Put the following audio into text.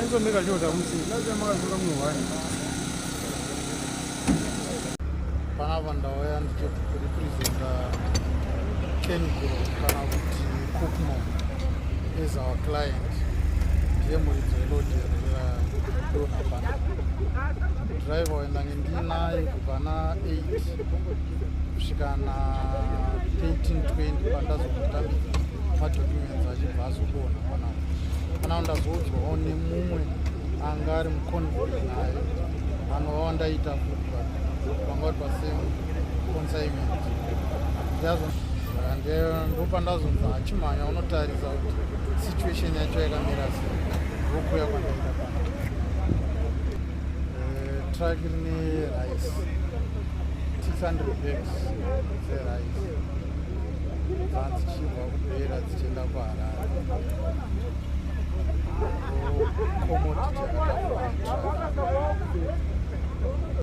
Aizomeka sure kuti hamusi. Last time makazoka munhu one. Panapa ndauya ndichikurepresenta Kengo kana kuti Cookmo as our client. Ndiye muridzi welodi radonha panapa. Driver uyu ndange ndinaye kubva na 8 kusvika na 13:20 pandazomutambidza madocuments achibva azodonha panapa. Pana ndazoudzwawo nemumwe anga ari muconvoy naye anova wandaita futi vanga vari pasame consignment. Ndopandazonzi achimhanya unotarisa kuti situation yacho yakamira sei, ndokuya kwandaita pana. Truck rine rice, 600 bags dzerice dzadzichibva kuBeira dzichienda kuHarare. Commodity.